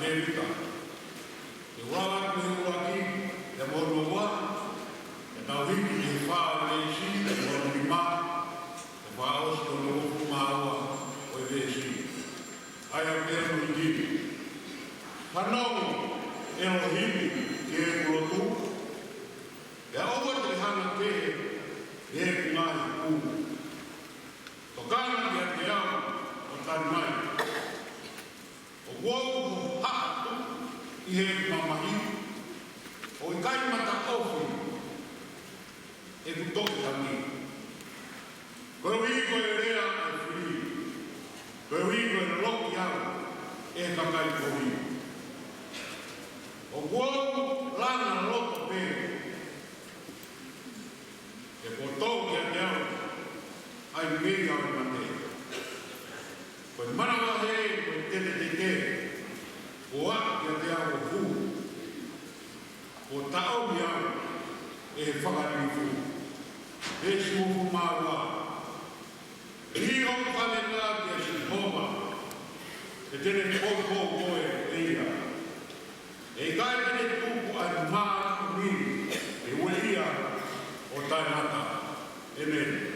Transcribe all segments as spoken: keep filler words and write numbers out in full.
Tēvita. Ke ua atu he ʻuluaki, pea mo hono ua, ke tau hiki he fā ʻo e veesi, pea mo hono nima, ke fakaʻosi ki hono hongofulu mā ua ʻo e veesi. ʻA ia ʻoku pehē hono hiki: Fanongo, ʻElohimi, ki heʻeku lotu, pea ʻoua te ke hanga kehe ʻi heʻeku ngaahi hukú. Tokanga kiate au ʻo tali mai. ʻOku ou hohaʻa tuʻu ʻi heʻeku mamahi, ʻo ʻikai mataʻofi ʻeku toki tangi. Koeʻuhi ko e lea ʻa e fili, koeʻuhi ko e loki au ʻe he kakai kovi. ʻOku ou langa loto pē ke poto kiate au ʻa e meʻa ʻo e mate. Ko e manavahē, ko e tetetete, kuo aʻu kiate au ʻo hū, kuo taʻomi au ʻe he fakalilifu. Veesi hongofulu mā ua. Ui hoku kavenga kia Sihova, he te ne poupou koe ʻe ia. ʻE ʻikai te ne tuku ʻa e māʻoniʻoni ʻi he ueʻia ʻo taʻengata. ʻĒmeni.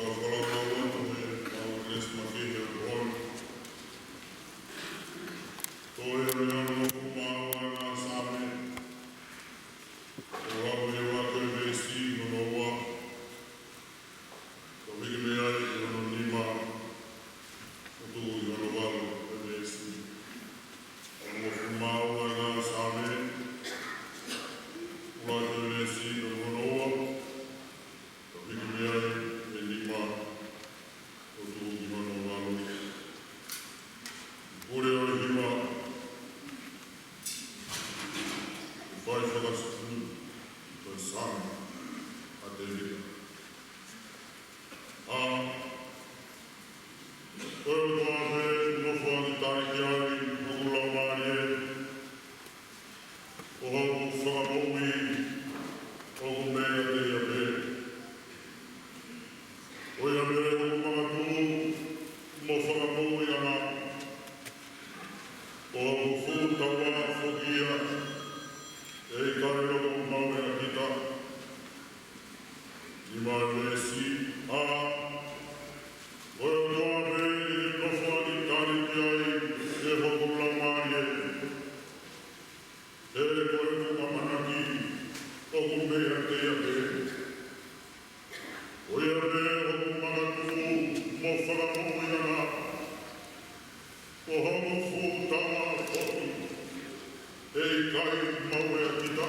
Fakalau atu he mau lesi makehe ʻo e ʻaho ni. Ko e ʻaho ni ʻoku mau ʻi he Saame. ʻOku mau lau atu e veesi hono ua. Ka hiki mei ai ki hono nima, ʻo tuku ki hono valu e veesi. ʻOku mau ʻi he Saame. ʻOku mau lau atu e veesi hono ua. Ka hiki mei ai e nima, ʻo tuku ki hono valu. Pule ʻo e himi, fai fakasipuni, ko e Saame ʻa Tēvita. ʻA, ko e ʻOtua pē ʻoku nofo ʻa e tali ki ai hoku laumālie, ʻo hoku fakamoʻui ʻoku meiate ia pē. Ko ia pē hoku makatuʻu mo fakamoʻuiʻanga, ʻo hoku fuʻu taua foki ia, ʻe ʻikai lolotonga maʻu ʻe kita. Nima e veesi, ʻa, ko e ʻOtua pē ʻoku nofo ʻa e tali ki ai ʻe hoku laumālie, he ko ʻeku ʻamanaki ʻoku meiate ia pē. Ko ia pē hoku makatuʻu mo fakamoʻuiʻanga, ʻo hoku fuʻu taua foki, ʻe ʻikai maʻu ʻe kita.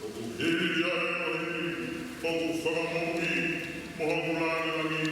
ʻOku hili ia ʻe hoku, hoku fakamoʻui mo hoku lāngilangi,